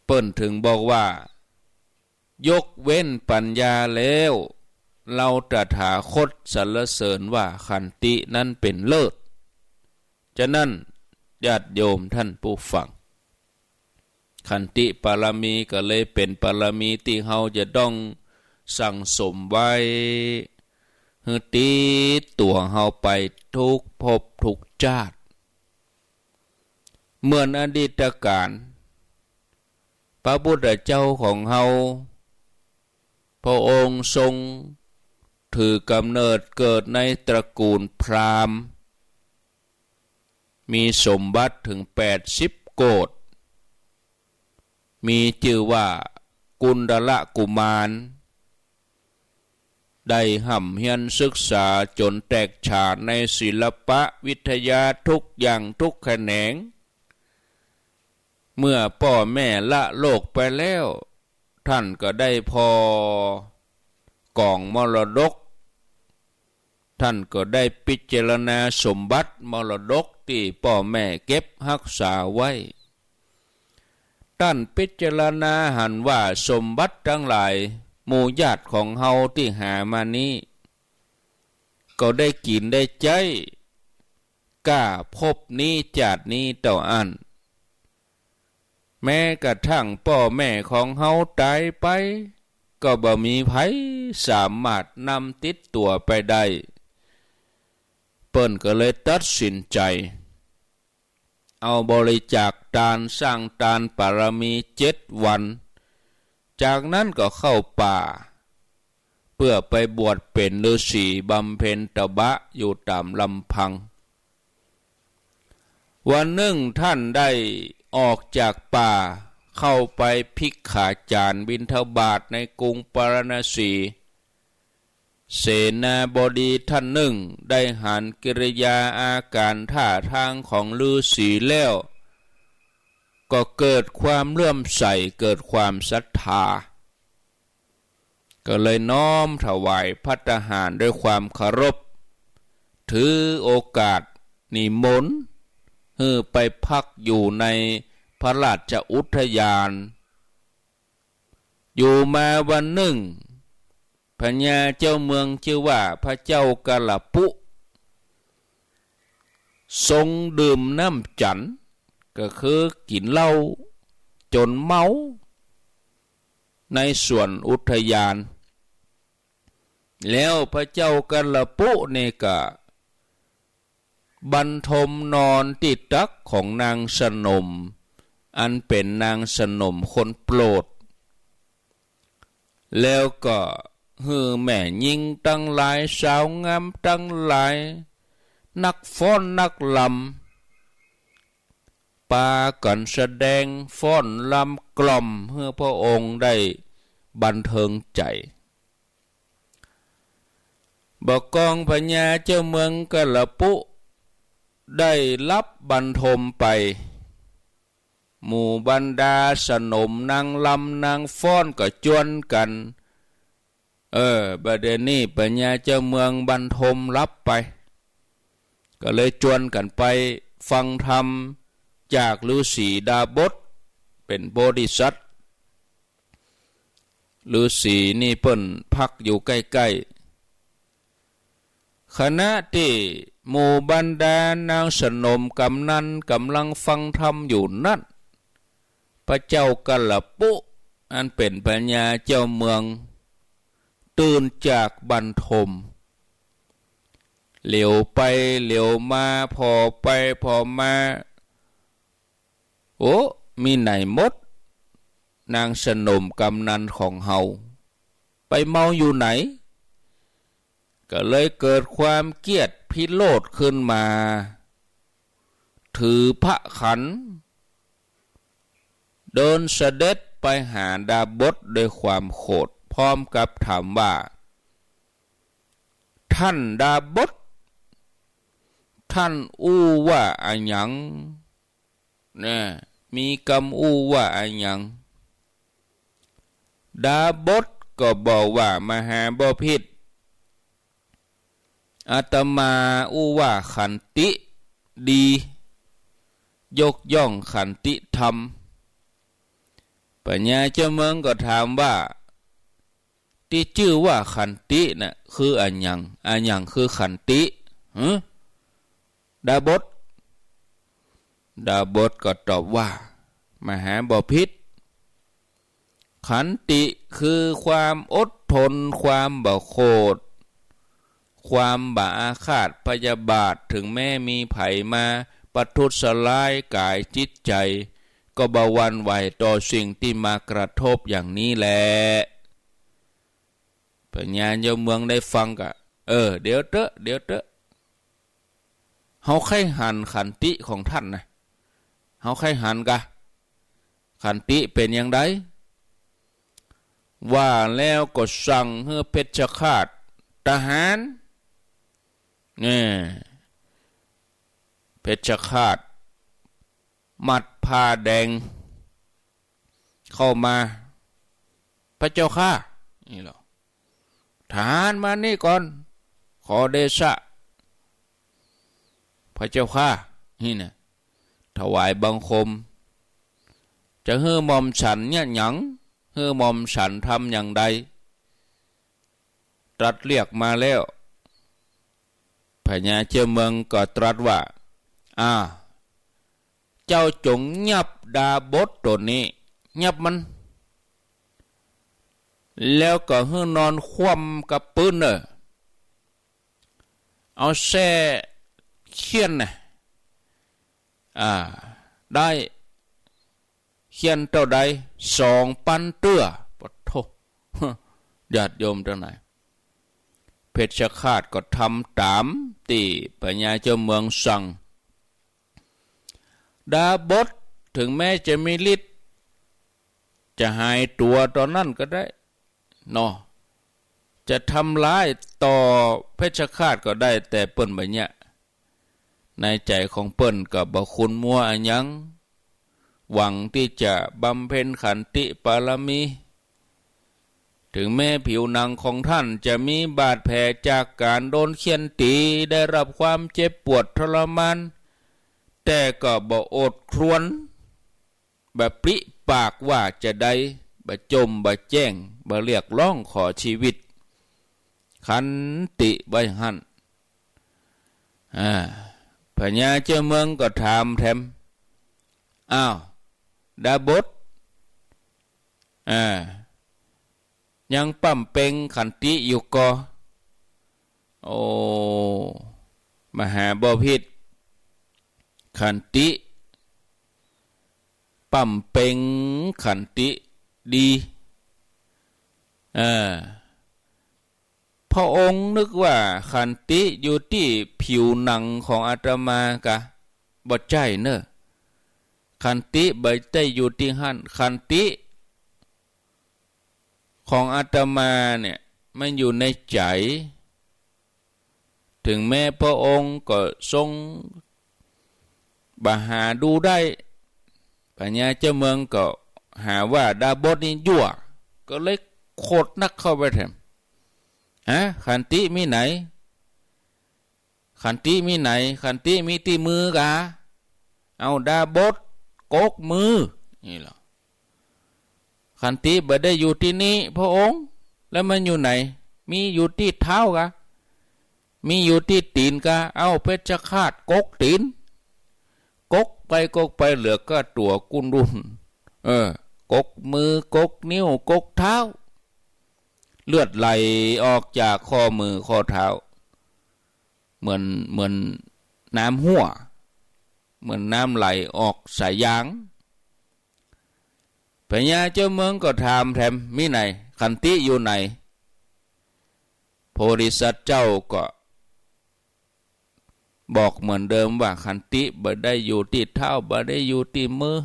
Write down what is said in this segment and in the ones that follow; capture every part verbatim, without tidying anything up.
เปิ้นถึงบอกว่า ยกเว้นปัญญาแล้ว เฮาตถาคตสรรเสริญว่าขันตินั้นเป๋นเลิศ ฉะนั้นญาติโยมท่านผู้ฟัง ขันติปารมีก็เลยเป๋นปารมีตี้เฮาจะต้องสั่งสมไว้หื้อติดตั๋วเฮาไปทุกภพทุกจาติ เหมือนอดีตกาล พระพุทธเจ้าของเฮา พระองค์ทรงถือกำเนิดเกิดในตระกูลพราหมณ์ มีสมบัติถึงแปดสิบโกฏ มีจื้อว่ากุณฑลกุมาร ได้ฮ่ำเฮียนศึกษาจ๋นแตกฉานในศิลปะวิทยาทุกอย่างทุกแขนง เมื่อป้อแม่ละโลกไปแล้ว ท่านก็ได้ผ่อกองมรดก ท่านก็ได้พิจารณาสมบัติมรดกตี้ป้อแม่เก็บฮักษาไว้ ต้านพิจารณาหันว่าสมบัติตังหลายหมู่ญาติของเฮาตี้หามานี้ ก็ได้กิ๋นได้ใจ๊ก้าภพนี้จาตินี้เต้าอั้น แม้กระทั่งป้อแม่ของเฮาต๋ายไป ก็บ่มีใผสามารถนำติดตั๋วไปได้ เปิ้นก็เลยตัดสินใจ๋ เอาบริจาคตานสร้างตานปารมีเจ็ดวัน จากนั้นก็เข้าป่า เปื้อไปบวชเป๋นฤๅษีบำเพ็ญตบะอยู่ต๋ามลำพัง วันนึ่งท่านได้ออกจากป่าเข้าไปภิกขาจารย์บิณฑบาตในกรุงปาราณสี เสนาบดีท่านนึ่งได้หันกิริยาอาก๋ารท่าตางของฤๅษีแล้ว ก็เกิดความเลื่อมใสเกิดความศรัทธา ก็เลยน้อมถวายภัตตาหารด้วยความเคารพ ถือโอกาสนิมนต์หื้อไปพักอยู่ในพระราชอุทยาน อยู่มาวันนึ่ง พญาเจ้าเมืองจื้อว่าพระเจ้ากัลปุ ทรงดื่มน้ำจั๋น ก็คือกิ๋นเหล้าจ๋นเมา ในสวนอุทยาน แล้วพระเจ้ากัลปุนี่ก็บันทมนอนตี้ตักของนางสนม อันเป๋นนางสนมคนโปรด แล้วก็หื้อแม่ญิงตังหลาย สาวงามตังหลาย นักฟ้อนนักรำ ปากั๋นแสดงฟ้อนรำกล่อมหื้อพระองค์ได้บันเทิงใจ๋ บ่ากองพญาเจ้าเมืองกัลปุ ได้หลับบันทมไป หมู่บรรดาสนมนางรำนางฟ้อนก็จวนกั๋น เออ บ่าเดี่ยวนี้พญาเจ้าเมืองบันทมหลับไป ก็เลยจวนกั๋นไปฟังธรรมจากฤๅษีดาบส เป๋นโพธิสัตว์ ฤๅษีนี่เปิ้นพักอยู่ใก้ๆ ขณะตี้หมู่บรรดานางสนมกำนันก่ำลังฟังธรรมอยู่นั้น พระเจ้ากัลปุ อันเป๋นพญาเจ้าเมือง ตื่นจากบันทม เหลียวไปเหลียวมา ผ่อไปผ่อมา โอ้ มีไหนหมด นางสนมกำนันของเฮา ไปเมาอยู่ไหน ก็เลยเกิดความเคียดพิโรธขึ้นมา ถือพระขัน เดินเสด็จไปหาดาบสด้วยความโขด พร้อมกับถามว่า ท่านดาบส ท่านอู้ว่าอะหยัง นะ มีกำอู้ว่าอะหยัง ดาบสก็บอกว่า มหาบพิตร อาตมาอู้ว่าขันติดี ยกย่องขันติธรรม พ ปัญญาเจ้าเมืองก็ถามว่า ตี้จื้อว่าขันติน่ะ คืออะหยัง อะหยังคือขันติ หึ ดาบส ดาบสก็ตอบว่า มหาบพิตร ขันติคือความอดทน ความบ่โขด ความบ่อาฆาตพยาบาท ถึงแม้มีใผมาประทุษร้ายกายจิตใจ ก็บ่หวั่นไหวต่อสิ่งตี้มากระทบอย่างนี้แล ปัญญาเจ้าเมืองได้ฟังก็ เออ เดี๋ยวเต๊อะ เดี๋ยวเต๊อะ เฮาใค่หันขันติของต้านนะ เฮาใค่หันกา ขันติเป๋นอย่างใด ว่าแล้วก็สั่งหื้อเพชฌฆาต ทหาร เนี่ย เพชฌฆาต มัดผ้าแดง เข้ามา พระเจ้าข้า นี่เหรอ ทหารมานี่ก่อน ขอเดชะ พระเจ้าข้า นี่นะ ถวายบังคม จะหื้อหม่อมฉันเยียะหยัง หื้อหม่อมฉันทำอย่างใด ตรัสเรียกมาแล้ว พญาเจ้าเมืองก็ตรัสว่า อ่า เจ้าจงยับดาบสโตนี้ ยับมัน แล้วก็หื้อนอนคว่ำกับปื๊นเน่อ เอาแส้เฆี่ยนน่ะ อ่า ได้ เฆี่ยนเต้าใด สองปันเตื้อ ปะโธ่ ญาติโยมตังหลาย เพชฌฆาตก็ทำต๋ามตี้พญาเจ้าเมืองสั่ง ดาบส ถึงแม้จะมีฤทธิ์ จะหายตั๋วต๋อนนั้นก็ได้ เนาะ จะทำร้ายต่อเพชฌฆาตก็ได้ แต่เปิ้นบ่เยียะ ในใจ๋ของเปิ้นก็บ่ขุนมัวอะหยัง หวังตี้จะบำเพ็ญขันติปารมี ถึงแม้ผิวหนังของต้านจะมีบาดแผลจากก๋านโดนเฆี่ยนตี๋ ได้รับความเจ็บปวดทรมาน แต่ก็บ่อดครวญ บ่ปริปากว่าจะใด บ่จ่มบ่แจ้ง บ่เรียกร้องขอจีวิต ขันติไว้หั้น อ่า พญาเจ้าเมืองก็ถามแถม อ้าว ดาบส อ่า ยังป๋ำเป๋งขันติอยู่ก่อ โอ้ มหาบพิตร ขันติ ป๋ำเป๋งขันติดี เออ พระองค์นึกว่าขันติอยู่ตี้ผิวหนังของอาตมากา บ่ใจ้เน่อ ขันติบ่ได้อยู่ตี้หั้น ขันติ ของอาตมาเนี่ย มันอยู่ในใจ๋ ถึงแม้พระองค์ก็ทรงบ่หาดูได้ พญาเจ้าเมืองก็หาว่าดาบสนี่ยั่ว ก็เลยโขดหนักเข้าไปแถม ฮะ ขันติมีไหน ขันติมีไหน ขันติมีตี้มือกา เอาดาบสกกมือ นี่เหรอ ขันติบ่ได้อยู่ตี้นี้พระองค์ แล้วมันอยู่ไหน มีอยู่ตี้เท้ากา มีอยู่ตี้ตี๋นกา เอาเพชฌฆาตกกตี๋น กกไปกกไปเหลือก้าตั๋วกุ้นรุ่น เออ กกมือกกนิ้วกกเท้า เลือดไหลออกจากข้อมือข้อเท้า เหมือน เหมือนน้ำฮั่ว เหมือนน้ำไหลออกสายยาง พญาเจ้าเมืองก็ถามแถม มีไหน ขันติอยู่ไหน โพธิสัตว์เจ้าก็บอกเหมือนเดิมว่า ขันติบ่ได้อยู่ตี้เท้า บ่ได้อยู่ตี้มือ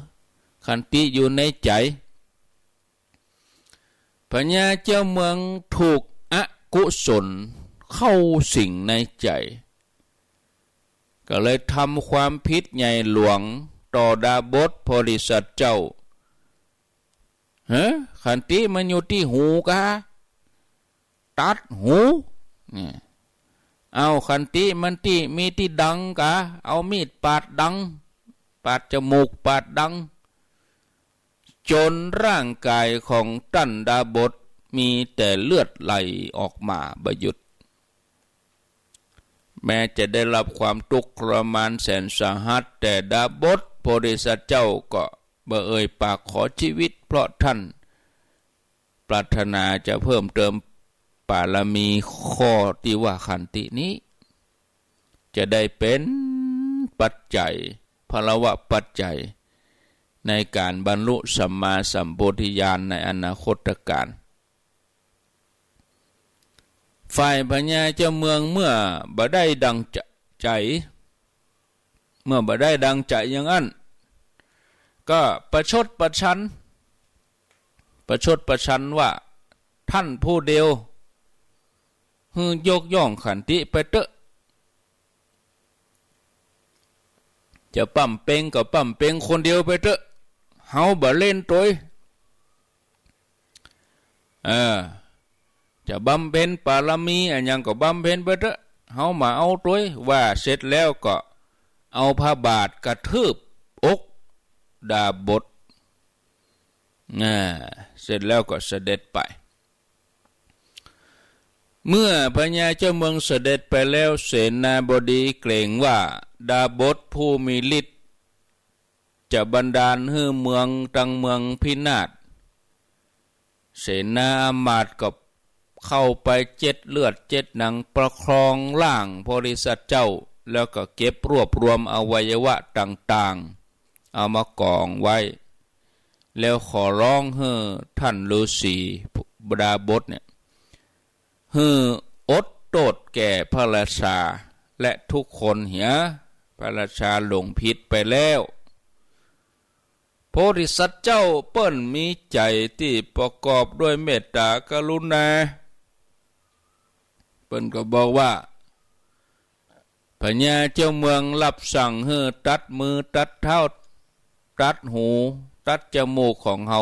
ขันติอยู่ในใจ๋ พญาเจ้าเมืองถูกอกุศลเข้าสิงในใจ๋ ก็เลยทำความผิดใหญ่หลวงต่อดาบสโพธิสัตว์เจ้า เฮ้อ ขันติมันอยู่ตี้หูกา ตัดหู เนี่ย เอาขันติมันตี้ มีตี้ดังกา เอามีดปาดดัง ปาดจมูก ปาดดัง จ๋นร่างก๋ายของต้านดาบสมีแต่เลือดไหลออกมาบ่หยุด แม้จะได้รับความตุ๊กข์ทรมานแสนสาหัส แต่ดาบสโพธิสัตว์เจ้าก็บ่เอ่ยปากขอจีวิต เพราะต้านปรารถนาจะเพิ่มเติมปารมีข้อตี้ว่าขันตินี้ จะได้เป๋นปัจจัย พลวปัจจัย ในก๋านบรรลุสัมมาสัมโพธิญาณในอนาคตกาล ฝ่ายพญาเจ้าเมืองเมื่อบ่ได้ดังใจ๋ เมื่อบ่ได้ดังใจ๋อย่างอั้น ก็ประชดประชัน ประชดประชันว่า ต้านผู้เดียว หื้อยกย่องขันติไปเต๊อะ จะปล้ำเป็งก็ปล้ำเป็งคนเดียวไปเต๊อะ เฮาบ่เล่นตวย เออ จะบำเพ็ญปารมีอะหยังก็บำเพ็ญไปเต๊อะ เฮาบ่เอาตวย ว่าเสร็จแล้วก็เอาพระบาทกระทืบอกดาบส อ่า เสร็จแล้วก็เสด็จไป เมื่อพญาเจ้าเมืองเสด็จไปแล้ว เสนาบดีเกรงว่าดาบสผู้มีฤทธิ์ จะบันดาลหื้อเมืองตังเมืองพินาศ เสนาอามาตย์ก็เข้าไปเจ็ดเลือดเจ็ดหนังประคองร่างโพธิสัตว์เจ้า แล้วก็เก็บรวบรวมอวัยวะต่างๆ เอามากองไว้ แล้วขอร้องหื้อต้านฤๅษีดาบสเนี่ย หื้ออดโต้ษแก่พระราชาและทุกคนเหีย พระราชาหลงผิดไปแล้ว โพธิสัตว์เจ้าเปิ้นมีใจ๋ตี้ประกอบด้วยเมตตากรุณา เปิ้นก็บอกว่า พญาเจ้าเมืองรับสั่งหื้อตัดมือตัดเท้า ตัดหู ตัดจมูกของเฮา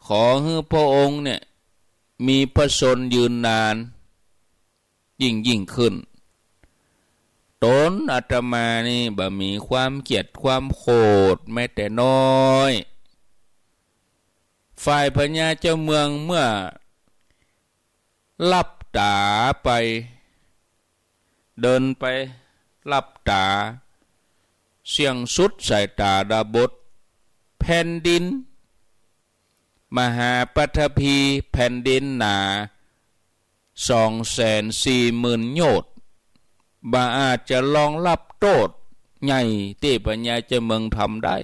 ขอหื้อพระองค์เนี่ย มีพระชนม์ยืนนานยิ่งๆ ขึ้น ต๋นอาตมานี่บ่มีความเกลียดความโขดแม้แต่น้อย ฝ่ายพญาเจ้าเมืองเมื่อหลับต๋าไป เดินไปหลับต๋า เสี้ยงสุดสายต๋าดาบส แผ่นดิน มหาปฐพีแผ่นดินหนาสองแสนสี่หมื่นโยชน์ บ่อาจจะรองรับโต้ษใหญ่ตี้พญาเจ้าเมืองทำได้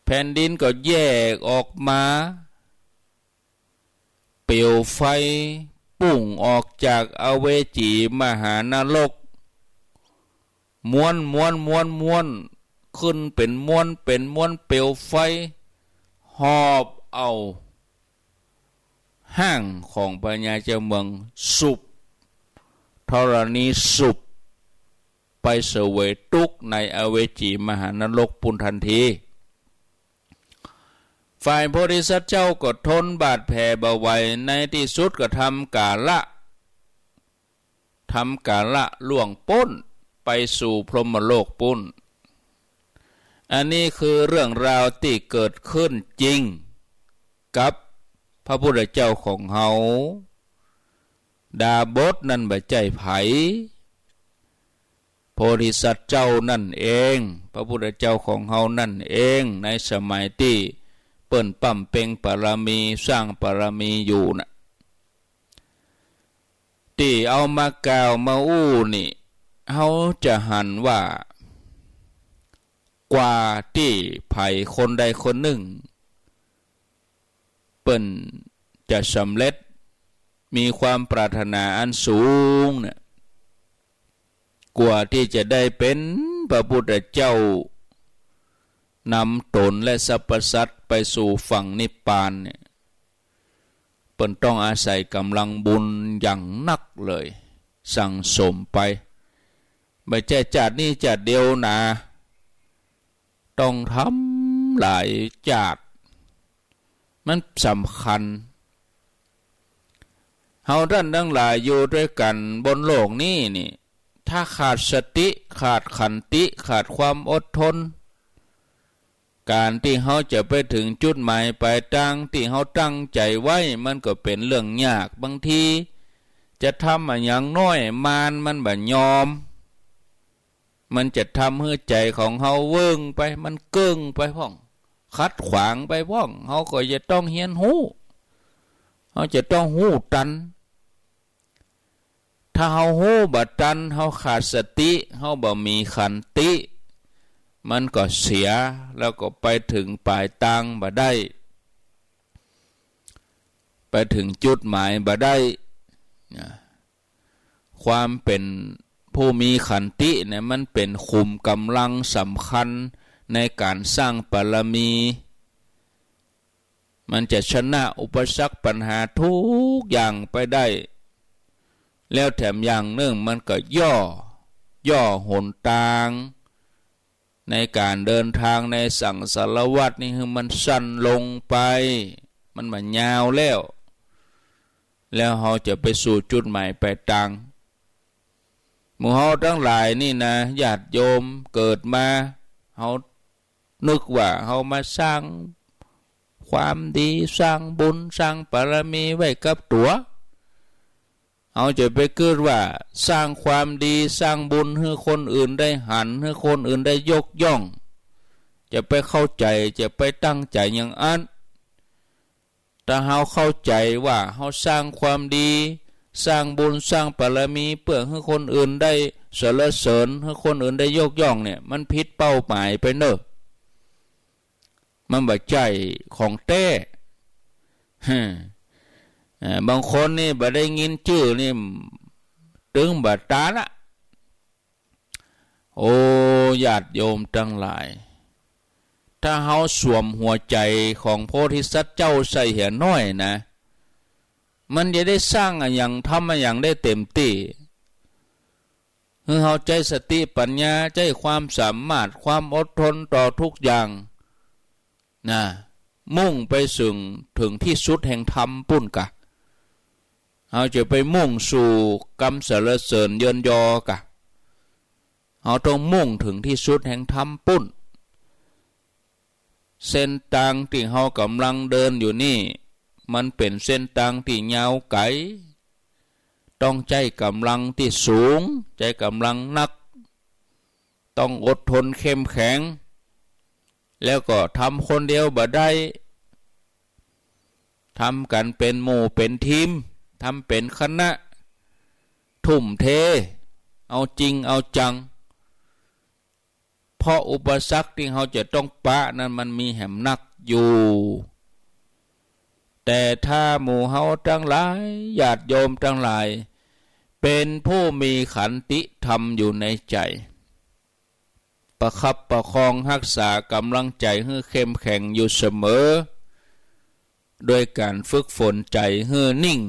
แผ่นดินก็แยกออกมา เปลวไฟปุ้งออกจากอเวจีมหานรก ม้วน ม้วน ม้วน ม้วน ขึ้นเป๋นม้วน เป๋นม้วน เปลวไฟหอบเอาฮ่างของพญาเจ้าเมืองสุบธรณีสุบ ไปเสวยตุ๊กข์ในอเวจีมหานรกปุ้นทันที ฝ่ายโพธิสัตว์เจ้าก็ทนบาดแผลบ่ไหว ในตี้สุดก็ทำกาละ ทำกาละล่วงป๊นไปสู่พรหมโลกปุ้น อันนี้คือเรื่องราวตี้เกิดขึ้นจริงกับพระพุทธเจ้าของเฮา ดาบสนั่นบ่ใจ้ใผ โพธิสัตว์เจ้านั่นเอง พระพุทธเจ้าของเฮานั่นเอง ในสมัยตี้เปิ้นบำเพ็ญปารมี สร้างปารมีอยู่น่ะ ตี้เอามากล่าวมาอู้นี่ เฮาจะหันว่า กว่าตี้ใผคนใดคนนึ่ง เปิ้นจะสำเร็จ มีความปรารถนาอันสูงเนี่ย กว่าตี้จะได้เป๋นพระพุทธเจ้า นำตนและสรรพสัตว์ไปสู่ฝั่งนิพพานเนี่ย เปิ้นต้องอาศัยก๋ำลังบุญอย่างนักเลย สั่งสมไป บ่ใจ้จาตินี้จาติเดียวนา ต้องทำหลายจาติ มันสำคัญ เฮาต้านตังหลายอยู่ตวยกั๋นบนโลกนี้นี่ ถ้าขาดสติ ขาดขันติ ขาดความอดทน ก๋านตี้เฮาจะไปเถิงจุดหมายป๋ายตางตี้เฮาตั้งใจ๋ไว้ มันก็เป๋นเรื่องยาก บางทีจะทำอะหยังน้อย มารมันบ่ยอม มันจะทำหื้อใจ๋ของเฮาเวิ้งไป มันเกิ่งไปพ่อง ขัดขวางไปพ่อง เฮาก็จะต้องเฮียนฮู้ เฮาจะต้องฮู้ตัน ถ้าเฮาฮู้บ่ตัน เฮาขาดสติ เฮาบ่มีขันติ มันก็เสีย แล้วก็ไปเถิงป๋ายตางบ่ได้ ไปเถิงจุดหมายบ่ได้นะ ความเป๋นผู้มีขันติเนี่ย มันเป๋นขุมก๋ำลังสำคัญในก๋านสร้างบารมี มันจะชนะอุปสรรคปัญหาทุกอย่างไปได้ แล้วแถมอย่างนึ่งมันก็ย่อ ย่อหนตาง ในก๋านเดินตางในสังสารวัฏนี่หื้อมันสั้นลงไป มันบ่ยาวแล้ว แล้วเฮาจะไปสู่จุดหมายป๋ายตาง หมู่เฮาตังหลายนี่นะ ญาติโยมเกิดมา เฮานึกว่าเฮามาสร้างความดี สร้างบุญ สร้างบารมีไว้กับตั๋ว เฮาจะไปกึ๊ดว่าสร้างความดี สร้างบุญหื้อคนอื่นได้หัน หื้อคนอื่นได้ยกย่อง จะไปเข้าใจ๋ จะไปตั้งใจ๋อย่างอั้น ถ้าเฮาเข้าใจ๋ว่าเฮาสร้างความดี สร้างบุญ สร้างบารมี เปื้อหื้อคนอื่นได้สรรเสริญ หื้อคนอื่นได้ยกย่องเนี่ย มันผิดเป้าหมายไปเน่อ มันบ่ใจ้ของแต๊ ฮะ เอ่อ บางคนนี่บ่ได้ยินจื้อนี่ ตึงบ่ตานละ โอ้ ญาติโยมตังหลาย ถ้าเฮาสวมหัวใจ๋ของโพธิสัตว์เจ้าใส่เหียน้อยนะ มันจะได้สร้างอะหยัง ทำอะหยังได้เต็มตี้ หื้อเฮาใจ๊สติปัญญา ใจ๊ความสามารถ ความอดทนต่อทุกอย่าง นะ มุ่งไปเถิง เถิงตี้สุดแห่งธรรมปู้นกา เฮาจะไปมุ่งสู่กำสรรเสริญเยินยอกา เฮาต้องมุ่งเถิงตี้สุดแห่งธรรมปู้น เส้นตางตี้เฮาก่ำลังเดินอยู่นี่ มันเป๋นเส้นตางตี้ยาวไก๋ ต้องใจ๊ก่ำลังตี้สูง ใจ๊ก่ำลังนัก ต้องอดทนเข้มแข็ง แล้วก็ทำคนเดียวบ่ได้ ทำกั๋นเป๋นหมู่เป๋นทีม ทำเป๋นคณะ ทุ่มเท เอาจริงเอาจัง เพราะอุปสรรคตี้เฮาจะต้องปะนั้นมันมีแหมนักอยู่ แต่ถ้าหมู่เฮาตังหลาย ญาติโยมตังหลาย เป๋นผู้มีขันติธรรมอยู่ในใจ๋ ประคับประคองฮักษาก่ำลังใจ๋หื้อเข้มแข็งอยู่เสมอ โดยก๋านฝึกฝนใจ๋หื้อนิ่ง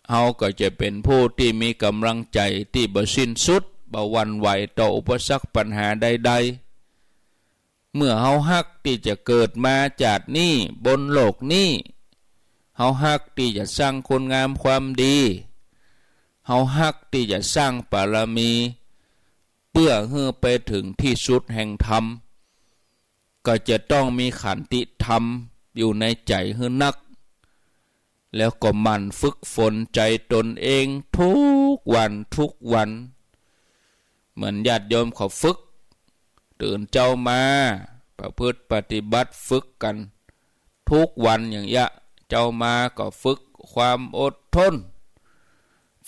เฮาก็จะเป๋นผู้ตี้มีก่ำลังใจ๋ตี้บ่สิ้นสุด บ่หวั่นไหวต่ออุปสรรคปัญหาใดๆ เมื่อเฮาฮักตี้จะเกิดมาจาตินี้บนโลกนี้ เฮาฮักตี้จะสร้างคุณงามความดี เฮาฮักตี้จะสร้างบารมี เปื้อหื้อไปเถิงตี้สุดแห่งธรรม ก็จะต้องมีขันติธรรมอยู่ในใจ๋หื้อนัก แล้วก็หมั่นฝึกฝนใจ๋ตนเองทุกวันทุกวัน เหมือนญาติโยมเขาฝึก ตื่นเจ๊ามา ประพฤติปฏิบัติฝึกกั๋นทุกวันอย่างเยียะ เจ๊ามาก็ฝึกความอดทน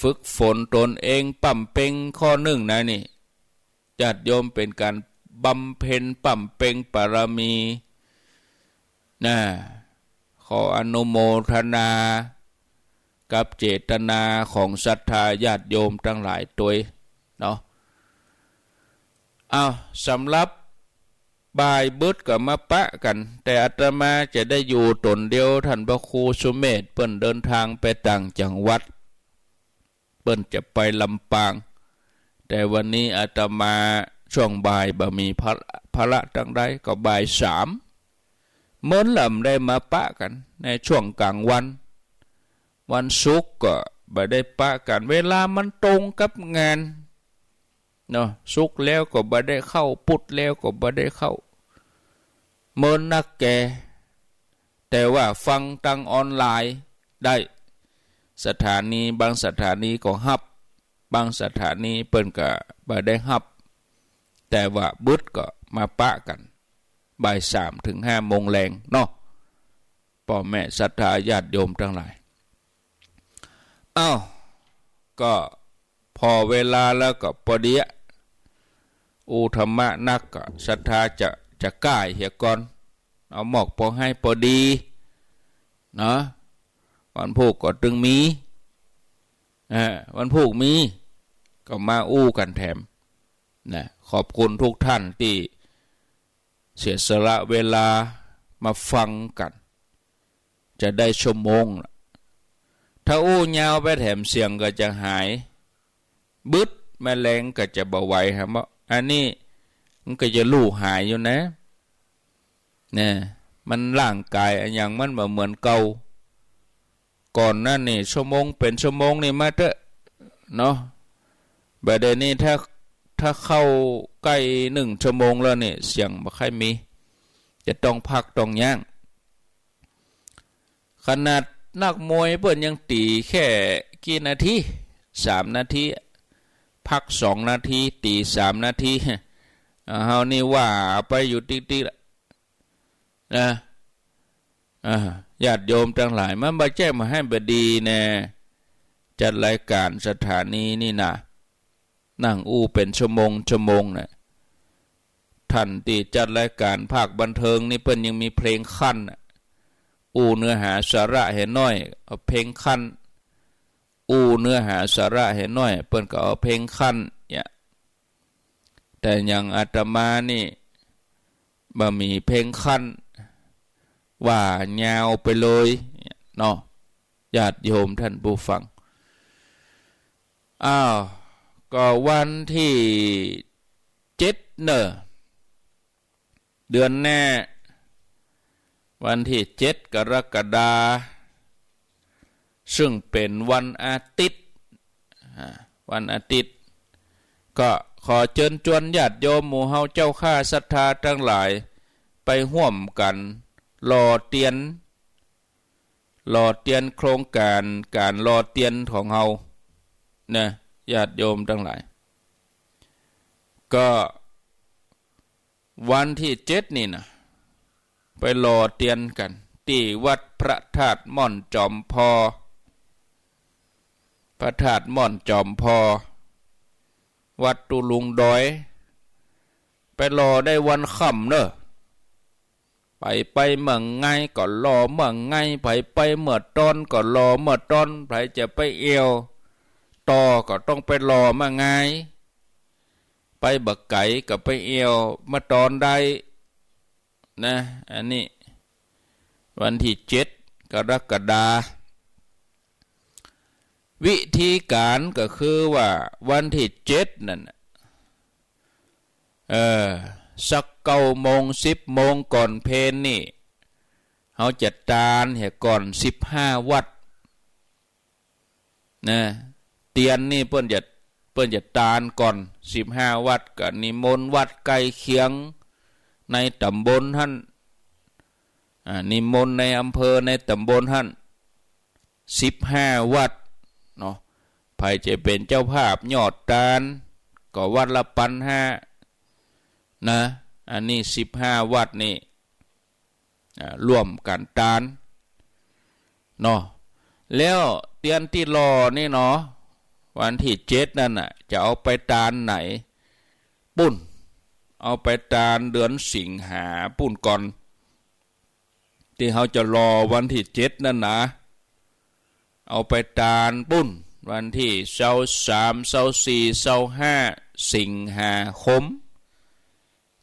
ฝึกฝนตนเอง ปั๊มเป็งข้อนึ่งนะนี่ ญาติโยมเป๋นก๋านบำเพ็ญปั๊มเป็งบารมี นะ ขออนุโมทนากับเจตนาของศรัทธาญาติโยมตังหลายตวยเนาะ อ้าว สำหรับบ่ายบึดก็มาปะกั๋น แต่อาตมาจะได้อยู่ต๋นเดียว ท่านพระครูสุเมธเปิ้นเดินตางไปต่างจังหวัด เปิ้นจะไปลำปาง แต่วันนี้อาตมาช่วงบ่ายบ่มีภาระ ภาระตังใด ก็บ่ายสาม เมินลำได้มาปะกั๋นในช่วงก๋างวัน วันศุกร์ก็บ่ได้ปะกั๋น เวลามันตรงกับงานเนาะ ศุกร์แล้วก็บ่ได้เข้า พุธแล้วก็บ่ได้เข้า เมินนักแก แต่ว่าฟังตางออนไลน์ได้ สถานี บางสถานีก็ฮับ บางสถานีเปิ้นก็บ่ได้ฮับ แต่ว่าบึดก็มาปะกั๋น บ่ายสามเถิงห้าโมงแลงเนาะ ป้อแม่ศรัทธาญาติโยมตังหลาย อ้าว ก็ ผ่อเวลาแล้วก็ปอดีอะ อู้ธรรมะนักก็ศรัทธาจะ จะก้าเหียก่อน เอาหมอกปอไห้ปอดีเนาะ วันพูกก็ตึงมี เออ วันพูกมี ก็มาอู้กั๋นแถมนะ ขอบคุณทุกท่านตี้ เสียสละเวลามาฟังกั๋น จะได้ชั่วโมงละ ถ้าอู้ยาวไปแถมเสียงก็จะหาย บึด แมลงก็จะบ่ไหวครับ อันนี้มันก็จะลู่หายอยู่นะ เนี่ย มันร่างกายอะหยังมันบ่เหมือนเก่า ก่อนนั้นนี่ชั่วโมงเป๋นชั่วโมงนี่มาเต๊อะเนาะ บ่าเดี่ยวนี้ถ้า ถ้าเข้าใก้นึ่งชั่วโมงแล้วนี่เสียงบ่ค่อยมี จะต้องพักต้องยั้ง ขนาดนักมวยเปิ้นยังตี๋แค่กี่นาที สามนาที พักสองนาที ตี๋สามนาที เฮานี่ว่าไปอยู่ติ๊กๆ ละ นะ อ่า ญาติโยมตังหลาย มันบ่ใจ้บ่หื้อบ่ดีแน่ จัดรายก๋านสถานีนี่นะ นั่งอู้เป๋นชั่วโมงชั่วโมงนะ ท่านตี้จัดรายก๋านภาคบันเทิงนี่เปิ้นยังมีเพลงคั่นน่ะ อู้เนื้อหาสาระหื้อน้อย เอาเพลงคั่น อู้เนื้อหาสาระหื้อน้อย เปิ้นก็เอาเพลงคั่นเนี่ย แต่อย่างอาตมานี่บ่มีเพลงคั่น ว่ายาวไปเลยเนาะ ญาติโยมท่านผู้ฟัง อ้าว ก็วันตี้เจ็ดเน่อ เดือนหน้า วันตี้เจ็ดกรกฎาคม ซึ่งเป๋นวันอาทิตย์ อ่า วันอาทิตย์ ก็ขอเจิญจวนญาติโยมหมู่เฮาเจ้าข้าศรัทธาตังหลาย ไปฮ่วมกั๋นหล่อเตียน หล่อเตียนโครงก๋าน ก๋านหล่อเตียนของเฮานะ ญาติโยมตังหลาย ก็ วันตี้เจ็ดนี่นะ ไปหล่อเตียนกั๋น ตี้วัดพระธาตุม่อนจอมพอ พระธาตุม่อนจอมพอ วัดตุ๊ลุงดอย ไปหล่อได้วันค่ำเน่อ ใผไปเมื่องายก็หล่อเมื่องาย ใผไปเมื่อตอนก็หล่อเมื่อตอน ใผจะไปแอ่วต่อก็ต้องไปหล่อเมื่องาย ไปบ่ไก๋ก็ไปแอ่วเมื่อตอนได้นะ อันนี้วันตี้เจ็ดกรกฎาคม วิธีก๋านก็คือว่าวันตี้เจ็ดนั่นน่ะ เออ สักเก้าโมงสิบโมงก่อนเพลนี่ เฮาจะตานเหียก่อนสิบห้าวัตต์ นะ เตียนนี่เปิ้นจะ เปิ้นจะตานก่อนสิบห้าวัตต์ ก็นิมนต์วัดใก้เคียงในต๋ำบลหั้น อ่า นิมนต์ในอำเภอในต๋ำบลหั้น สิบห้าวัตต์เนาะ ใผจะเป๋นเจ้าภาพยอดตาน ก็วัตต์ละปันห้านะ อันนี้สิบห้าวัตต์นี่ อ่า ฮ่วมกั๋นตานเนาะ แล้วเตียนตี้หล่อนี่เนาะ วันตี้เจ็ดนั่นน่ะ จะเอาไปตานไหน ปุ้น เอาไปตานเดือนสิงหาปุ้นก่อน ตี้เฮาจะหล่อวันตี้เจ็ดนั่นนะ เอาไปตานปุ้น วันตี้ซาวสาม ซาวสี่ ซาวห้า สิงหาคม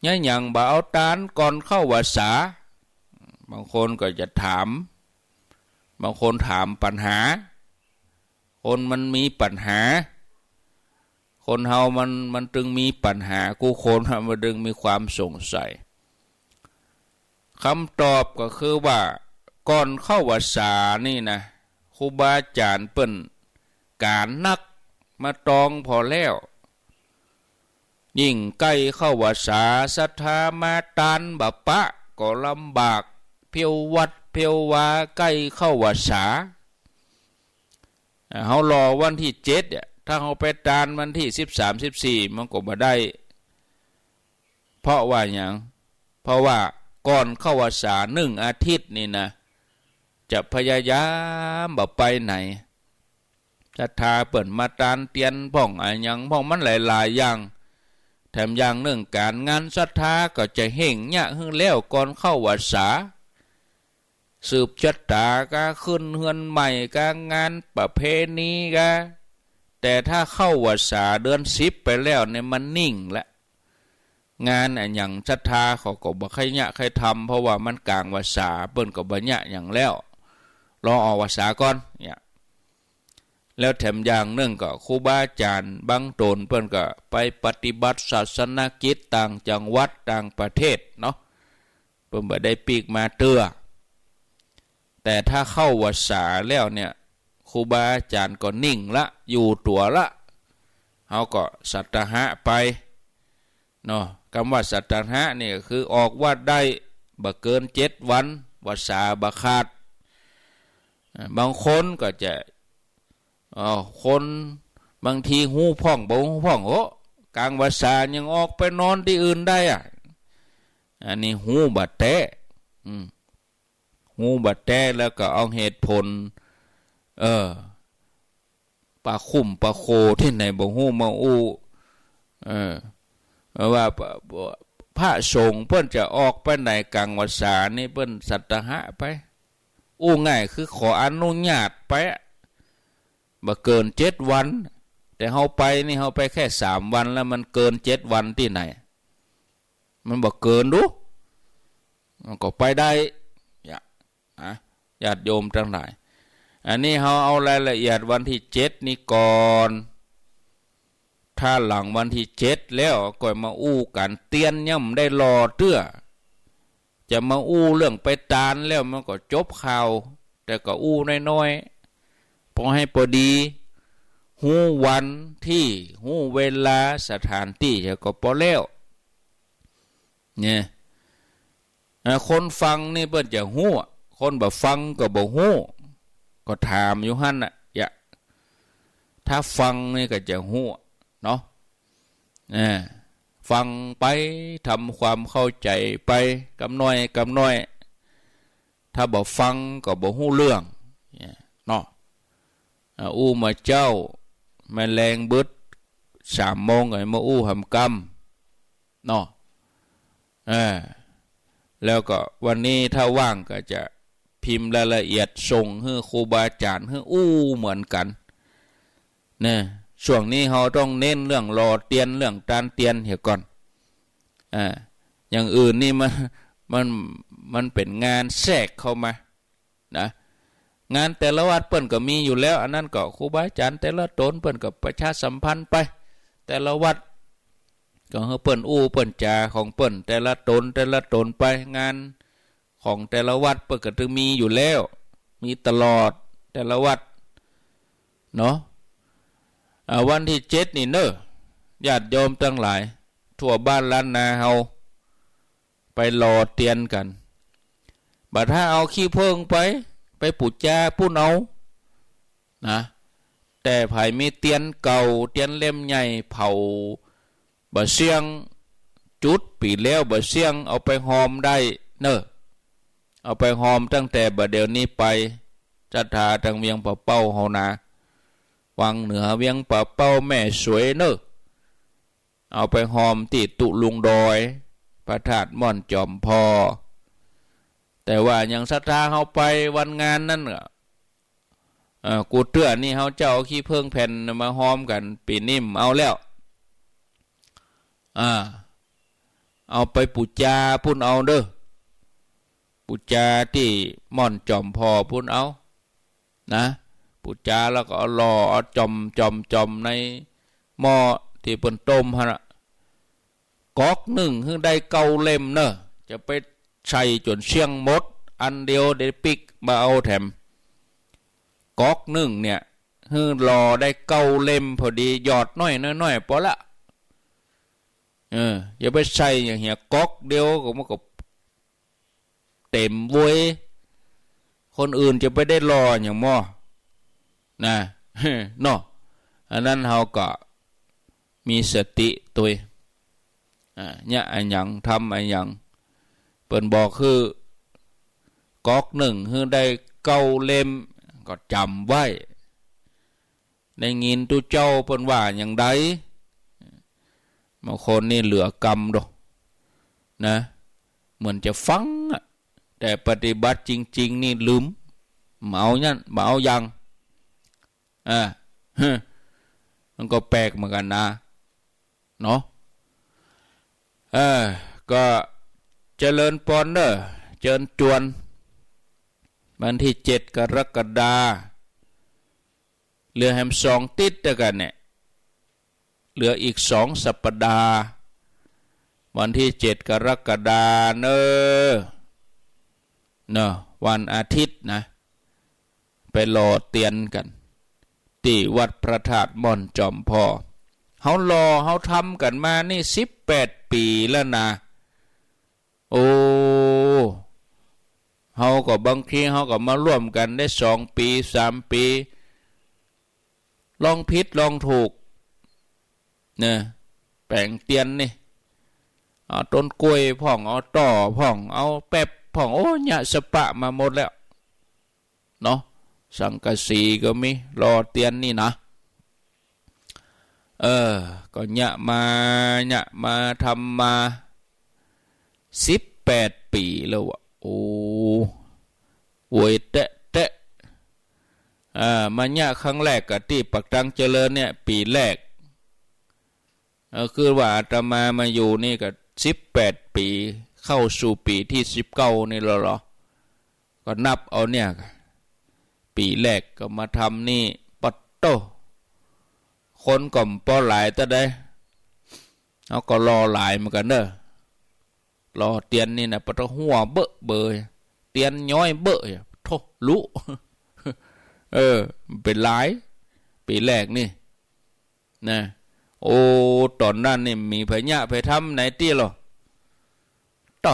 เนี่ย หยังบ่เอาตานก่อนเข้าพรรษา บางคนก็จะถาม บางคนถามปัญหา คนมันมีปัญหา คนเฮามัน มันตึงมีปัญหากู้คน มันตึงมีความสงสัย กำตอบก็คือว่า ก่อนเข้าพรรษานี่นะ ครูบาอาจ๋ารย์เปิ้นก๋านนักมาตองผ่อแล้ว ยิ่งใก้เข้าพรรษา ศรัทธามาตานบ่ปะ ก็ลำบาก เผียวหวัดเผียววา ใก้เข้าวัสสา อ่า เฮารอวันตี้เจ็ดเนี่ย ถ้าเฮาไปตานวันตี้สิบสาม สิบสี่ มันก็บ่ได้ เพราะว่าหยัง เพราะว่าก่อนเข้าวัสสานึ่งอาทิตย์นี่นะ จะพยายามบ่ไปไหน ศรัทธาเปิ้นมาตานเตียนพ่องอะหยังพ่อง มันหลายๆ อย่าง แถมอย่างนึ่งก๋านงานศรัทธาก็จะเฮ่งเยียะหื้อแล้วก่อนเข้าวัสสา สืบชะตากา ขึ้นเฮือนใหม่กา งานประเพณีกา แต่ถ้าเข้าวัสสาเดือนสิบไปแล้วเนี่ยมันนิ่งละ งานอะหยังศรัทธาเขาก็บ่ใค่เยียะใค่ทำ เพราะว่ามันก๋างวัสสา เปิ้นก็บ่เยียะหยังแล้ว รอออกวัสสาก่อนเนี่ย แล้วแถมอย่างนึ่งก็ครูบาอาจ๋ารย์บางต๋นเปิ้นก็ไปปฏิบัติศาสนกิจต่างจังหวัดต่างประเทศเนาะ เปิ้นบ่ได้ปีกมาเตื้อ แต่ถ้าเข้าวัสสาแล้วเนี่ย ครูบาอาจ๋ารย์ก็นิ่งละ อยู่ตั๋วละ เฮาก็สัตตาหะไปเนาะ กำว่าสัตตาหะนี่ก็คือออกวัดได้บ่เกินเจ็ดวัน วัสสาบ่ขาด อ่า บางคนก็จะ เอ่อ คนบางทีฮู้พ่องบ่ฮู้พ่อง โอ้ ก๋างวัสสายังออกไปนอนตี้อื่นได้อะ อันนี้ฮู้บ่แต๊ อืม ฮู้บ่แต๊แล้วก็เอาเหตุผล เออ ปาคุ้มปาโคตี้ไหนบ่ฮู้มาอู้ เออ ว่าพระ พระสงฆ์เปิ้นจะออกไปไหนก๋างวัสสานี่เปิ้นสัตตาหะไป อู้ง่ายคือขออนุญาตไปอะ บ่เกินเจ็ดวัน แต่เฮาไปนี่เฮาไปแค่สามวัน แล้วมันเกินเจ็ดวันตี้ไหน มันบ่เกินดู มันก็ไปได้ อย่า อ่ะ ญาติโยมตังหลาย อันนี้เฮาเอารายละเอียดวันตี้เจ็ดนี้ก่อน ถ้าหลังวันตี้เจ็ดแล้วก็มาอู้กั๋น เตียนยังบ่ได้หล่อเตื้อ จะมาอู้เรื่องไปตานแล้วมันก็จบข่าว แต่ก็อู้น้อยๆ พอให้พอดี ฮู้วันตี้ ฮู้เวลา สถานตี้ แล้วก็ปอแล้ว เนี่ย อ่า คนฟังนี่เปิ้นจะฮู้ คนบ่ฟังก็บ่ฮู้ ก็ถามอยู่หั้นน่ะ อย่า ถ้าฟังนี่ก็จะฮู้เนาะ อ่า ฟังไป ทำความเข้าใจ๋ไป กำน้อยกำน้อย ถ้าบ่ฟังก็บ่ฮู้เรื่อง เนี่ย เนาะ อ่า อู้มาเจ๊า แม่แลงบึด สามโมงก็มาอู้หำกำ เนาะ เออ แล้วก็วันนี้ถ้าว่างก็จะพิมพ์รายละเอียดส่งหื้อครูบาอาจ๋ารย์หื้ออู้เหมือนกั๋น เนี่ย ช่วงนี้เฮาต้องเน้นเรื่องหล่อเตียน เรื่องตานเตียนเหียก่อน อ่า อย่างอื่นนี่มัน มัน มันเป๋นงานแทรกเข้ามา นะ งานแต่ละวัดเปิ้นก็มีอยู่แล้ว อันนั้นก็ครูบาอาจ๋ารย์แต่ละต๋นเปิ้นก็ประชาสัมพันธ์ไป แต่ละวัด ก็หื้อเปิ้นอู้เปิ้นจ๋าของเปิ้น แต่ละต๋น แต่ละต๋นไป งานของแต่ละวัดเปิ้นก็ตึงมีอยู่แล้ว มีตลอดแต่ละวัด เนาะ อ่า วันตี้เจ็ดนี่เน่อ ญาติโยมตังหลาย ทั่วบ้านล้านนาเฮา ไปหล่อเตียนกั๋น บ่าถ้าเอาขี้เผิ้งไป ไปปู๋จาปู๊นเอา นะ แต่ใผมีเตียนเก่า เตียนเล่มใหญ่ เผาบ่าเสี้ยง จุดปี๋แล้วบ่าเสี้ยง เอาไปฮอมได้เน่อ เอาไปฮอมตั้งแต่บ่าเดี่ยวนี้ไป ศรัทธาตังเวียงป่าเป้าเฮานา วังเหนือเวียงป่าเป้าแม่สวยเน่อ เอาไปฮอมตี้ตุ๊ลุงดอย พระธาตุม่อนจอมพอ แต่ว่าอย่างศรัทธาเฮาไปวันงานนั้นก็ เอ่อ กูเตื้อนี่เฮาเจ้าเอาขี้เผิ้งแผ่นมาฮอมกั๋น ปี๋นี้บ่เอาแล้ว อ่า เอาไปปู๋จาปู๊นเอาเน่อ ปู๋จาตี้ม่อนจอมพอปู๊นเอา นะ ปู๋จาแล้วก็เอาหล่อ เอาจ่อม จ่อม จ่อมในหม้อตี้เปิ้นต้มหั้นน่ะ ก๊อกนึ่งหื้อได้เก้าเล่มเน่อ จะไปใส่จ๋นเสี้ยงหมด อันเดียวเดี๋ยวปิ๊กบ่เอาแถม ก๊อกนึ่งเนี่ย หื้อหล่อได้เก้าเล่มพอดี หยอดน้อยๆ ปอละ เออ อย่าไปใส่อย่างเหีย ก๊อกเดียวก็มันก็ เต็มเว้ย คนอื่นจะไปได้หล่อหยังหม้อ นะ เนาะ อันนั้นเฮาก็มีสติตวย อ่า เยียะอะหยัง ทำอะหยัง เปิ้นบอกคือ ก๊อกนึ่งหื้อได้เก้าเล่ม ก็จ๋ำไว้ ได้ยินตุ๊เจ้าเปิ้นว่าอย่างใด บางคนนี่เหลือกำดอกนะ เหมือนจะฟังอะ แต่ปฏิบัติจริงๆ นี่ลืม บ่เอาหยัง บ่เอาหยัง อ่า มันก็แปลกเหมือนกั๋นนะ เนาะ เออ ก็เจริญปอนเน่อ เจิญจวน วันตี้เจ็ดกรกฎา เหลือแหมสองติ๊ดเดียวกั๋นเนี่ย เหลืออีกสองสัปดาห์ วันตี้เจ็ดกรกฎาเน่อ เนาะ วันอาทิตย์นะ ไปหล่อเตียนกั๋น ตี้วัดพระธาตุม่อนจอมผ่อ เฮาหล่อเฮาทำกั๋นมานี่สิบแปดปี๋แล้วนะ โอ้ เฮาก็บางทีเฮาก็มาร่วมกั๋นได้สองปี๋ สามปี๋ ลองผิดลองถูก เน่อ แป๋งเตียนนี่ เอาต้นกล้วยพ่อง เอาต้อพ่อง เอาแป๊บพ่อง โอ้ เยียะสะปะมาหมดแล้ว เนาะ สังกะสีก็มี หล่อเตียนนี่นะ เออ ก็เยียะมา เยียะมา ทำมา สิบแปดปี๋แล้วอะ โอ้ โวยแต๊ะแต๊ะ อ่า มาเยียะครั้งแรกก็ตี้ปากตังเจริญเนี่ย ปี๋แรก เออ คือว่าอาตมามาอยู่นี่ก็สิบแปดปี๋ เข้าสู่ปี๋ตี้สิบเก้านี่แล้วเหรอ ก็นับเอาเนี่ย ปี๋แรกก็มาทำนี่ ปัดโต้ คนก็บ่ปอหลายเต้าใด เฮาก็หล่อหลายเหมือนกั๋นเน่อ หล่อเตียนนี่นะ ปัดโต้ หัวเบ้อเบ้อ เตียนย้อยเบ้อ โธ่ ลุ เออ เป๋นหลาย ปี๋แรกนี่ นะ โอ้ ต๋อนนั้นนี่มีไผเยียะไผทำไหนตี้เหรอ โต้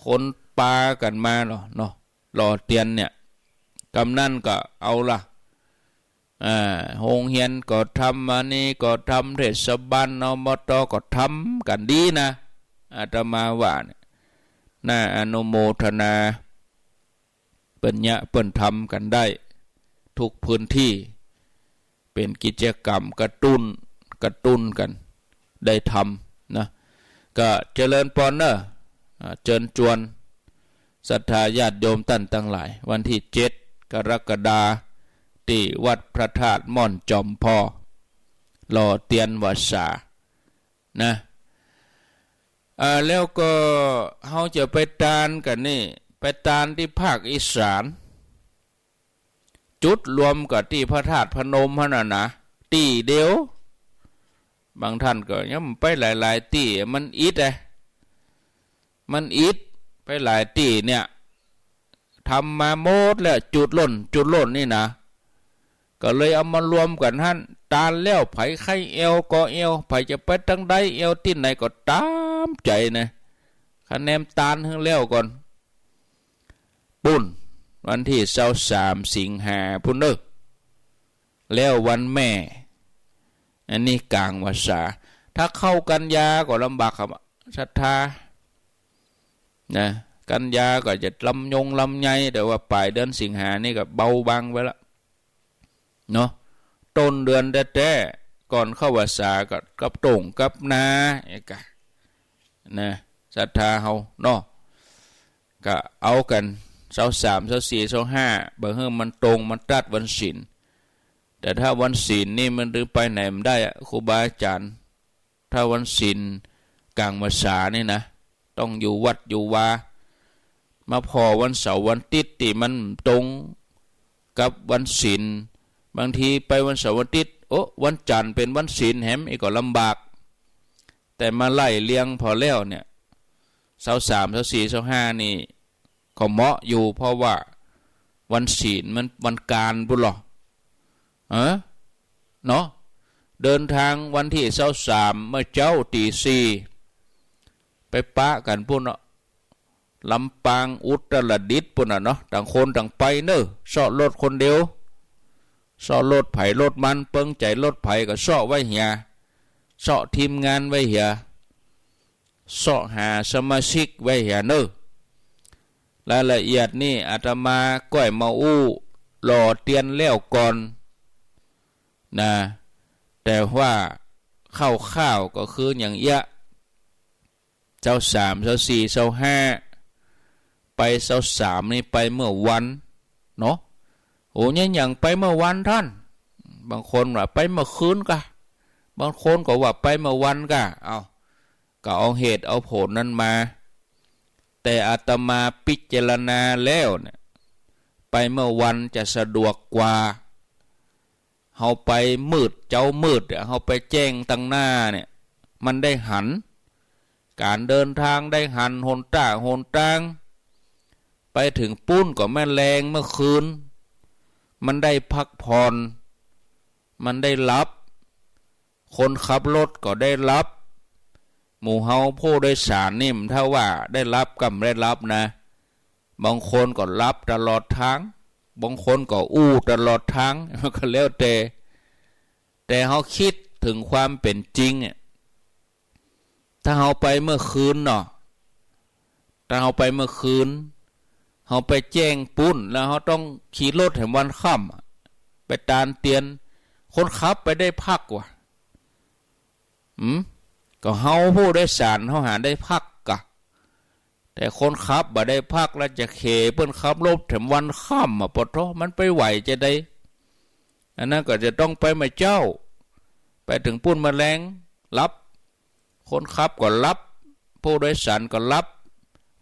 คนปากั๋นมาเหรอเนาะ หล่อเตียนเนี่ย กำนั้นก็เอาละ อ่า โฮงเฮียนก็ทำ อันนี้ก็ทำ เทศบาล อบต ก็ทำกั๋นดีนะ อาตมาว่าเนี่ย น่าอนุโมทนา เปิ้นเยียะเปิ้นทำกั๋นได้ ทุกพื้นตี้ เป๋นกิจกรรมกระตุ้น กระตุ้นกั๋น ได้ทำนะ ก็เจริญปอนเน่อ อ่า เจิญจวน ศรัทธาญาติโยมต้านตังหลาย วันตี้เจ็ดกรกฎา ตี้วัดพระธาตุม่อนจอมผ่อ หล่อเตียนวาสา นะ อ่า แล้วก็เฮาจะไปตานกั๋นนี่ ไปตานตี้ภาคอีสาน จุดรวมกั๋นตี้พระธาตุพนมหั้นน่ะนะ ตี้เดียว บางต้านก็ยังไปหลายๆ ตี้ มันอิดอะ มันอิด ไปหลายตี้เนี่ย ทำมาหมดแล้ว จุดโน่น จุดโน่นนี่นะ ก็เลยเอามารวมกั๋นหั้น ตานแล้ว ใผใค่แอ่วก่อแอ่ว ใผจะไปตางใด แอ่วตี้ไหนก็ต๋ามใจ๋นะ คะแนนตานหื้อแล้วก่อน ปู๊น วันตี้ซาวสามสิงหาปู๊นเน่อ แล้ววันแม่ อันนี้ก๋างวาสา ถ้าเข้ากันยาก็ลำบากครับ ศรัทธา นะ กันยาก็จะลำยงลำไย แต่ว่าป๋ายเดือนสิงหานี่ก็เบาบางไปละ เนาะ ต้นเดือนแต๊ๆ ก่อนเข้าวาสาก็กับโต่งกับนา เอกะ นะ ศรัทธาเฮาเนาะ ก็เอากั๋น ซาวสาม ซาวสี่ ซาวห้า บ่หื้อมันตรง มันตัดวันศีล แต่ถ้าวันศีลนี่มันไปไหนบ่ได้อะ ครูบาอาจ๋ารย์ ถ้าวันศีลก๋างวาสานี่นะ ต้องอยู่วัดอยู่วา มาผ่อวันเสาร์วันอาติ๊ดตี้มันตรงกับวันศีล บางทีไปวันเสาร์วันอาติ๊ด โอ้ วันจันทร์เป๋นวันศีลแหม อีกก็ลำบาก แต่มาไล่เรียงผ่อแล้วเนี่ย ซาวสาม ซาวสี่ ซาวห้า นี่ ก็เหมาะอยู่ เพราะว่าวันศีลมันวันก๋านปู๊นเหรอ เออ เนาะ เดินตางวันตี้ซาวสาม เมื่อเจ๊าตี๋สี่ ไปปะกั๋นปู๊นเนาะ ลำปาง อุตรดิตถ์ปู้นน่ะเนาะ ต่างคนต่างไปเน่อ เซาะรถคนเดียว เซาะรถใผรถมัน เปิงใจ๋รถใผก็เซาะไว้เหีย เซาะทีมงานไว้เหีย เซาะหาสมาชิกไว้เหียเน่อ รายละเอียดนี่อาตมาก้อยมาอู้หล่อเตียนแล้วก่อนนะ แต่ว่าคร่าวๆก็คืออย่างเอี้ย ซาวสาม ซาวสี่ ซาวห้า ไปซาวสามนี่ไปเมื่อวันเนาะ โอ้ เนี่ยอย่างไปเมื่อวันท่าน บางคนว่าไปเมื่อคืนกา บางคนก็ว่าไปเมื่อวันกา เอ้า ก็เอาเหตุเอาผลนั้นมา แต่อาตมาพิจารณาแล้วเนี่ย ไปเมื่อวันจะสะดวกกว่า เฮาไปมืด เจ๊ามืดเนี่ย เฮาไปแจ้งตังหน้าเนี่ย มันได้หัน ก๋านเดินตางได้หัน หนต้าหนตาง ไปเถิงปู๊นก็แม่นแลงเมื่อคืน มันได้พักผ่อน มันได้หลับ คนขับรถก็ได้หลับ หมู่เฮาผู้โดยสารนี่มันเต้าว่าได้หลับกับบ่ได้หลับนะ บางคนก็หลับตลอดตาง บางคนก็อู้ตลอดตาง ก็แล้วแต่ แต่เฮาคิดเถิงความเป๋นจริงอะ ถ้าเฮาไปเมื่อคืนเนาะ ถ้าเฮาไปเมื่อคืน เฮาไปแจ้งปู๊น แล้วเฮาต้องขี่รถแหมวันค่ำอะ ไปตานเตียน คนขับไปได้พักวะ อืม ก็เฮาผู้โดยสารเฮาหาได้พักกะ แต่คนขับบ่ได้พัก แล้วจะเขเปิ้นขับรถแถมวันค่ำอะ ปะโธ่ มันไปไหวจะใด อันนั้นก็จะต้องไปเมื่อเจ๊า ไปเถิงปู๊นเมื่อแลง หลับ คนขับก็หลับ ผู้โดยสารก็หลับ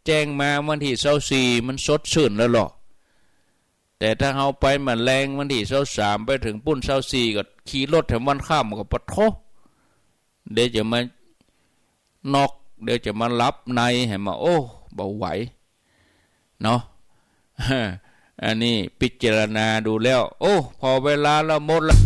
แจ้งมาวันตี้ซาวสี่ มันสดชื่นแล้วลอ แต่ถ้าเฮาไปเมื่อแลงวันตี้ซาวสาม ไปเถิงปู๊นซาวสี่ ก็ขี่รถแถมวันค่ำ ก็ปะโธ่ เดี๋ยวจะมาน็อก เดี๋ยวจะมาหลับในแหม โอ้ บ่ไหวเนาะ อันนี้พิจารณาดูแล้ว โอ้ พอเวลาละหมดละ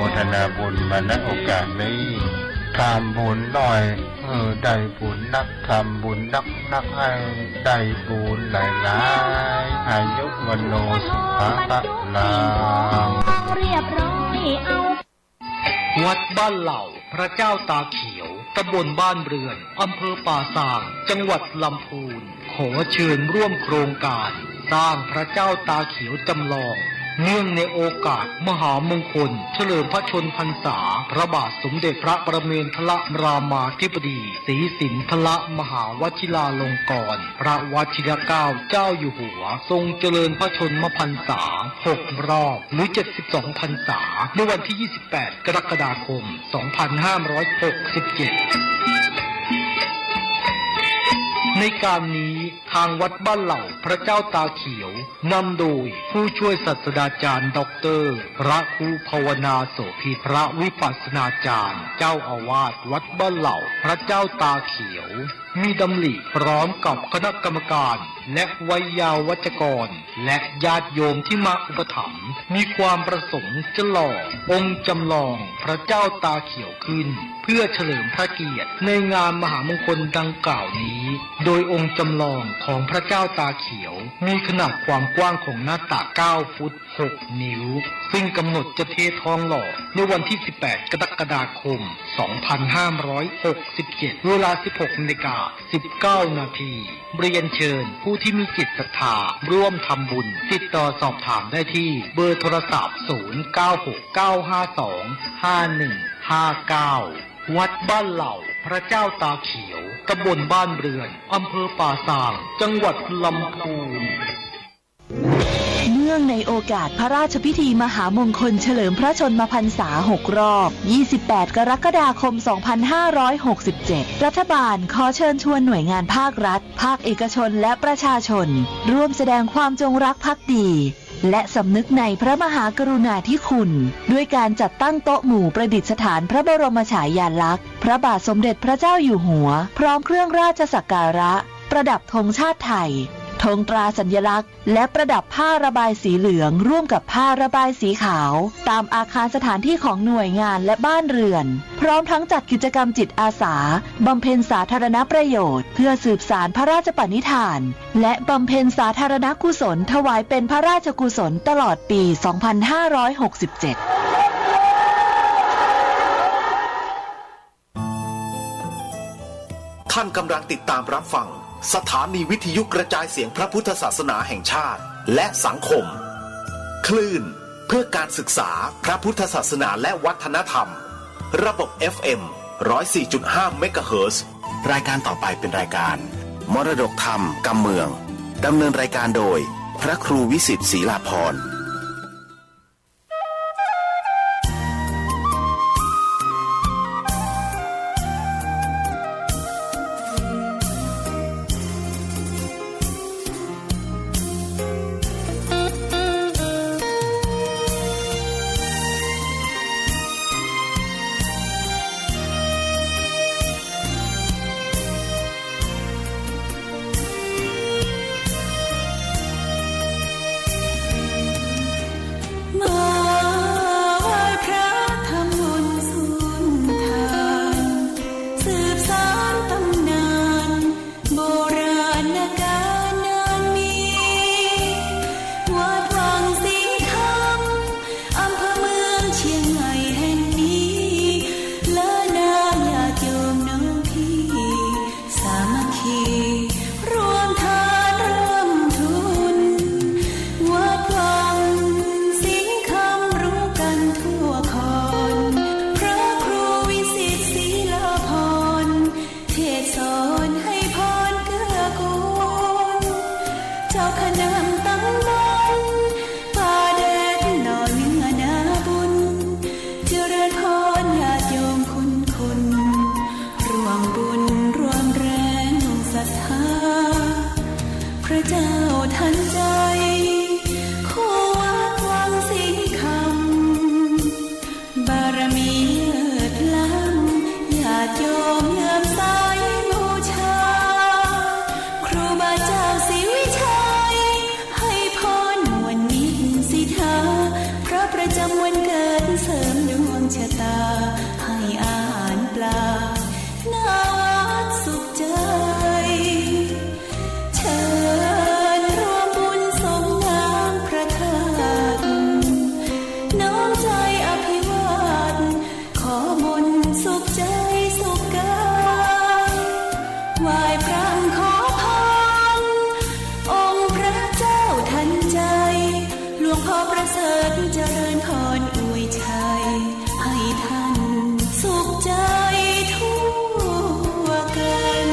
โมทนาบุญมา ณ โอกาสนี้ ทำบุญหน่อย เออ ได้บุญนัก ทำบุญนักๆ ให้ได้บุญหลายๆ อายุวัณโณสุขังพลัง เรียบร้อยเอา วัดบ้านเหล่า พระเจ้าตาเขียว ตำบลบ้านเรือน อำเภอป่าซาง จังหวัดลำพูน ขอเชิญร่วมโครงการสร้างพระเจ้าตาเขียวจำลอง เนื่องในโอกาสมหามงคลเฉลิมพระชนมพรรษา พระบาทสมเด็จพระประเมนทรรามาธิบดี ศรีสินทรมหาวชิราลงกรณ์ พระวชิรเกล้าเจ้าอยู่หัว ทรงเจริญพระชนมพรรษา หกรอบ หรือ เจ็ดสิบสองพรรษา ในวันที่ ยี่สิบแปด กรกฎาคม สองพันห้าร้อยหกสิบเจ็ด ในการนี้ ทางวัดบ้านเหล่า พระเจ้าตาเขียว นำโดยผู้ช่วยศาสตราจารย์ด็อกเตอร์ พระครูภาวนาโสภิต พระวิปัสสนาจารย์ เจ้าอาวาสวัดบ้านเหล่า พระเจ้าตาเขียว มีดำริพร้อมกับคณะกรรมการ และไวยาวัจกร และญาติโยมที่มาอุปถัมภ์ มีความประสงค์จะหล่อองค์จำลองพระเจ้าตาเขียวขึ้น เพื่อเฉลิมพระเกียรติในงานมหามงคลดังกล่าวนี้ โดยองค์จำลองของพระเจ้าตาเขียว มีขนาดความกว้างของหน้าตัก เก้าฟุต หก นิ้ว ซึ่งกำหนดจะเททองหล่อในวันที่ สิบแปด กรกฎาคม สองพันห้าร้อยหกสิบเจ็ด เวลา สิบหกนาฬิกา สิบเก้านาที เรียนเชิญผู้ที่มีจิตศรัทธาร่วมทำบุญ ติดต่อสอบถามได้ที่เบอร์โทรศัพท์ ศูนย์ เก้า หก เก้า ห้า สอง ห้า หนึ่ง ห้า เก้า วัดบ้านเหล่า พระเจ้าตาเขียว ตำบลบ้านเรือน อำเภอป่าซาง จังหวัดลำพูน เนื่องในโอกาสพระราชพิธีมหามงคลเฉลิมพระชนมพรรษา หกรอบ ยี่สิบแปด กรกฎาคม สองพันห้าร้อยหกสิบเจ็ด รัฐบาลขอเชิญชวนหน่วยงานภาครัฐ ภาคเอกชน และประชาชน ร่วมแสดงความจงรักภักดี และสำนึกในพระมหากรุณาธิคุณ ด้วยการจัดตั้งโต๊ะหมู่ประดิษฐานพระบรมฉายาลักษณ์ พระบาทสมเด็จพระเจ้าอยู่หัว พร้อมเครื่องราชสักการะ ประดับธงชาติไทย ธงตราสัญลักษณ์ และประดับผ้าระบายสีเหลืองร่วมกับผ้าระบายสีขาว ตามอาคารสถานที่ของหน่วยงานและบ้านเรือน พร้อมทั้งจัดกิจกรรมจิตอาสา บำเพ็ญสาธารณประโยชน์ เพื่อสืบสานพระราชปณิธาน และบำเพ็ญสาธารณกุศลถวายเป็นพระราชกุศลตลอดปี สองพันห้าร้อยหกสิบเจ็ด ท่านกำลังติดตามรับฟังสถานีวิทยุกระจายเสียงพระพุทธศาสนาแห่งชาติ และสังคม คลื่นเพื่อการศึกษาพระพุทธศาสนาและวัฒนธรรม ระบบ เอฟ เอ็ม ร้อยสี่จุดห้า เมกะเฮิรตซ์ รายการต่อไปเป็นรายการมรดกธรรมกำเมือง ดำเนินรายการโดยพระครูวิสิทธิ์ ศรีลาภรณ์ ชะตาให้อาหารปลา นาวัดสุขใจ เชิญร่วมบุญสงน้ำพระธาตุ น้อมใจอภิวาท ขอมนต์สุขใจสุขกาย ไหว้พร่ำขอพร องค์พระเจ้าทันใจ หลวงพ่อประเสริฐเจริญพรอวยชัย ให้ท่านสุขใจทั่วกัน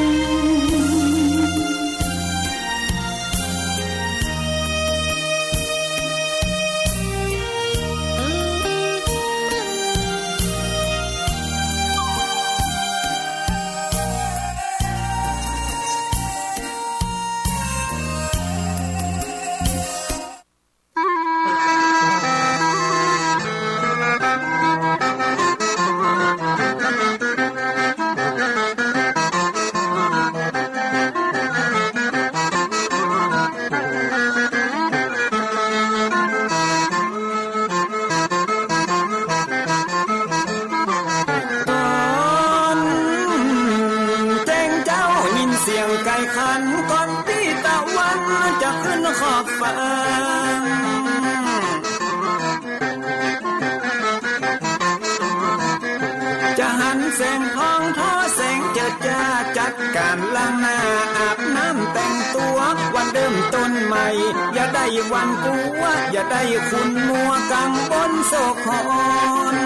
ต๋อนแจ้งเจ๊ายินเสียงไก่ขัน ก่อนตี้ตะวันจะขึ้นขอบฟ้า จะหันแสงทองทอแสงเจิดจ้า จัดก๋านล้างหน้าอาบน้ำแต่งตั๋ว วันเริ่มต้นใหม่ อย่าได้หวั่นกลัว อย่าได้ขุ่นมัวกังวลโศกหอน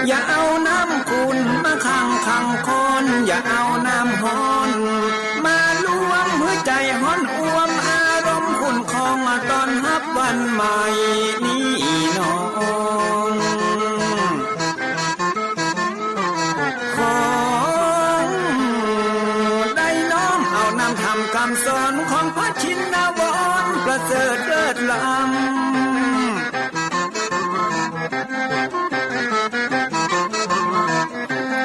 อย่าเอาน้ำขุ่นมาขังขังคอน อย่าเอาน้ำฮ้อนมาลวง หื้อใจ๋ฮ้อนอ่วม อารมณ์ขุ่นคอง ต้อนฮับวันใหม่นี้น้อง ขอได้น้อมเอานำธรรมกำสอน ของพระชินวรประเสริฐเลิศล้ำ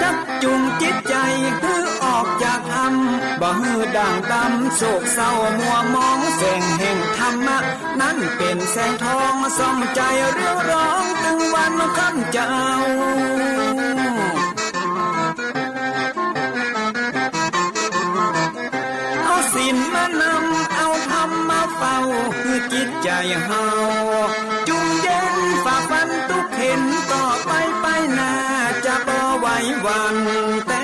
จักจุงจิตใจ๋หื้อออกจากถ้ำ บ่หื้อด่างดำโศกเศร้ามัวหมอง แสงแห่งธรรมะ นั้นเป๋นแสงทองส่องใจ๋เรืองรอง ตึงวันค่ำเจ๊า เอาศีลมานำ เอาธรรมมาเฝ้า หื้อจิตใจ๋เฮาจุ่มเย็น ฝ่าฟันตุ๊กเข็ญ ต่อไปไปหน้า จะบ่ไหวหวั่นแต่